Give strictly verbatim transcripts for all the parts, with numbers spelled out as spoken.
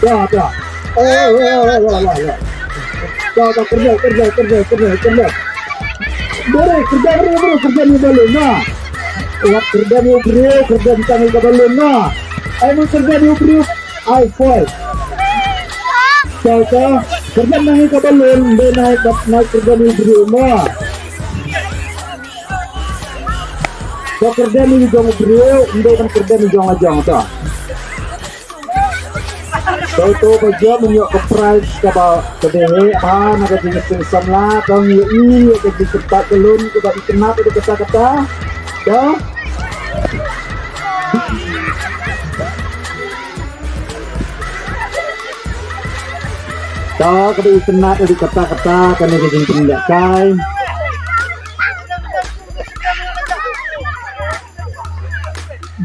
Da, da. Oh, oh, oh, oh, oh, oh. Da, da, kerdem, kerdem, kerdem, kerdem, kerdem. Bro, kerdem, bro, bro, kerdem ïa ka balun, na. Wat kerdem ïa u briew, kerdem tang ïa ka balun, na. Ai, mun kerdem ïa u briew, ai foul. Da, da. Kerdem tang ïa ka balun, bad nai, nai kerdem ïa u briew, na. Da kerdem ïa u jong u briew, ym dei ban kerdem ïa u jong la jong, da. To, to, ba jia mynta ka prize kaba ka dei ha na ka jingïaseng samla, to ngi ïohi ïa ka jingkyrpad balun kaba itynnad ïa kata kata. To. To kaba itynnad ïa kata kata kane ka jingpynïaid kai.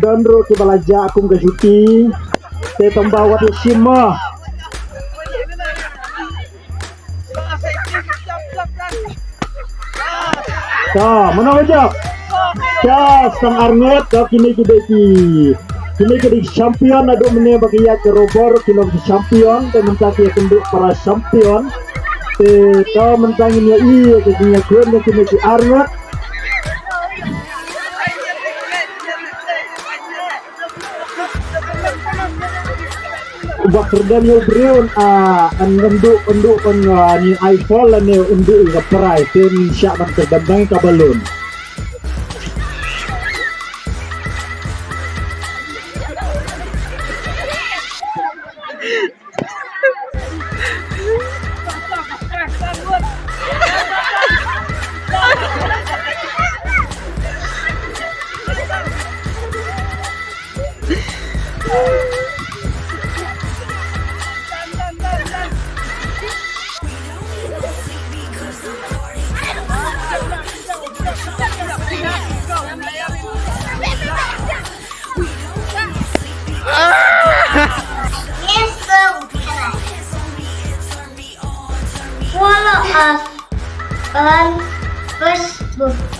Don ruh kiba la jah kum ka juti. Te tang ba wat ïa shim mo. Ta, mano ka jah? Ta, tang arngut, ta kine ki dei ki. Kine ki dei champion, naduh mynne ba ki ïaid ka rubber, ki long ki champion, te mynta ki ïakynduh para champion. Te ta mynta ngin ïohi ïa ka jingïakhun na kine ki arngut. Ba kyrdan ïa u briew, ah, an ynduh, ynduh ban, ah, ni ai foul lane ynduh ïa ka prai, te ngin shah ban kyrdan dang ïa ka balun. Yes, sir. Follow us on Facebook.